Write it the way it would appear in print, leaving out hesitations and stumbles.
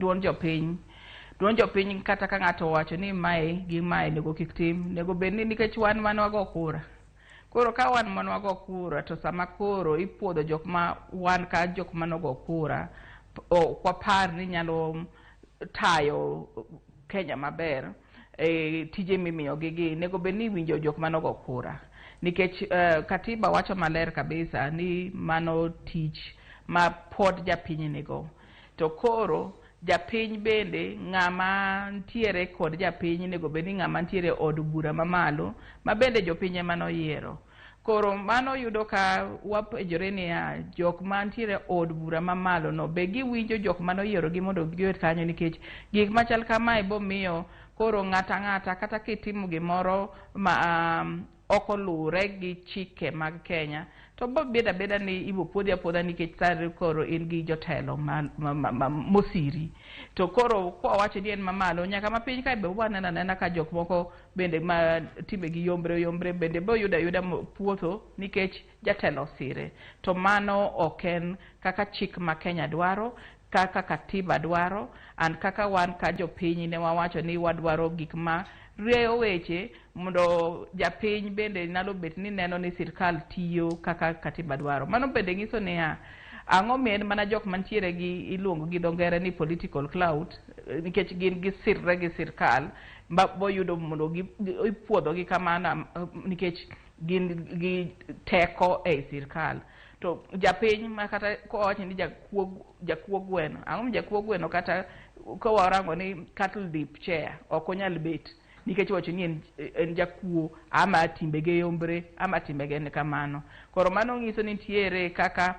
Duond jopiny, duond jopiny kata ka ng'ato owacho ni mae gi mae onego kik tim, onego bed ni nikech wan mane wago kura. Koro ka wan mane wago kura to sama koro ipuodho jok ma wan ka jok mane ogo kura, ok wapar ni nyalo tayo Kenya maber e tije mimiyogi gi, onego bed ni iwinjo jok mane ogo kura. Nikech katiba wacho maler kabisa ni mano tich ma pod japiny nigo. To koro japiny bende ng'ama ntiere kod japiny onego bed ni ng'ama ntiere e od bura mamalo ma bende jopiny ema noyiero. Koro mano yudo ka wapenjore niya, jok mantiere e od bura mamalo no be giwinjo jok mane oyierogi mondo gibed kanyo nikech gik machal kamae bomiyo koro ng'ato ang'ata kata kitimo gimoro ma ok oluwre gi chike mag Kenya to bobedo abeda ni ibo puodhi apuodha nikech sani koro in gi jotelo ma mosiri. To koro kwawacho ni en mamalo nyaka mapiny kae be waneno anena ka jok moko bende ma timbegi yombre yombre bende boyudo ayuda puotho nikech jatelo osire. To mano ok en kaka chik ma Kenya dwaro, kaka katiba dwaro, and kaka wan ka jopiny ne wawacho ni wadwaro gik ma rieyo weche mondo japiny bende nyalo bet ni neno ni sirkal tiyo kaka katiba dwaro. Mano bende nyiso niya, ang'o miyo en mana jok mantiere gi iluongo gi dho ngere ni political clout, nikech gin gisirre gi sirkal ma boyudo mondo ipuodho gi kamano nikech gin gi teko ei sirkal. To japiny ma kata kowacho ni jakuo, jakuo gweno, ang'o mi jakuo gweno kata kawarango ni cattle dip chair ok onyal bet nikech iwacho ni en jakuo ama timbege yombre ama timbege en kamano. Koro mano nyiso ni nitiere kaka